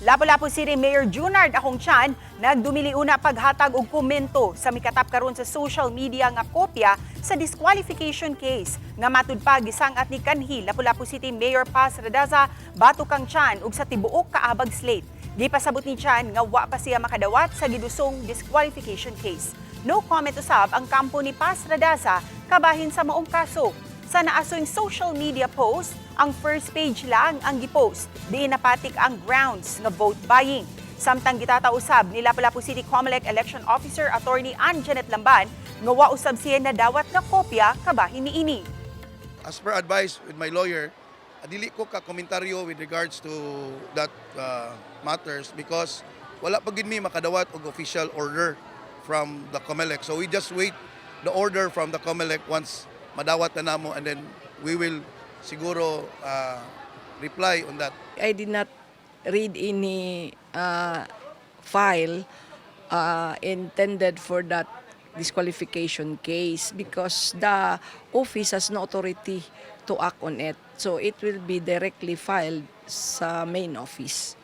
Lapu-Lapu City Mayor Junard Akong Chan nagdumiliuna paghatag og komento sa mikatap karon sa social media nga kopya sa disqualification case nga matud pa gisangat ni kanhi Lapu-Lapu City Mayor Paz Radaza batok kang Chan ug sa tibuok Kaabag slate. Gipasabot ni Chan nga wa pa siya makadawat sa gidusong disqualification case. No comment usab ang kampo ni Paz Radaza kabahin sa maong kaso. Sa naasoing social media post, ang first page lang ang gipost. Di napatik ang grounds nga vote buying. Samtang gitataw usab ni Lapu-Lapu City COMELEC Election Officer Attorney Ann Janet Lamban nga wa usab siya nadawat nga kopya kabahin niini. As per advice with my lawyer, dili ko ka komentaryo with regards to that matters because wala pa gid mi makadawat og official order from the COMELEC. So we just wait the order from the COMELEC. Once madawat na namo and then we will siguro reply on that. I did not read any file intended for that disqualification case because the office has no authority to act on it. So it will be directly filed sa main office.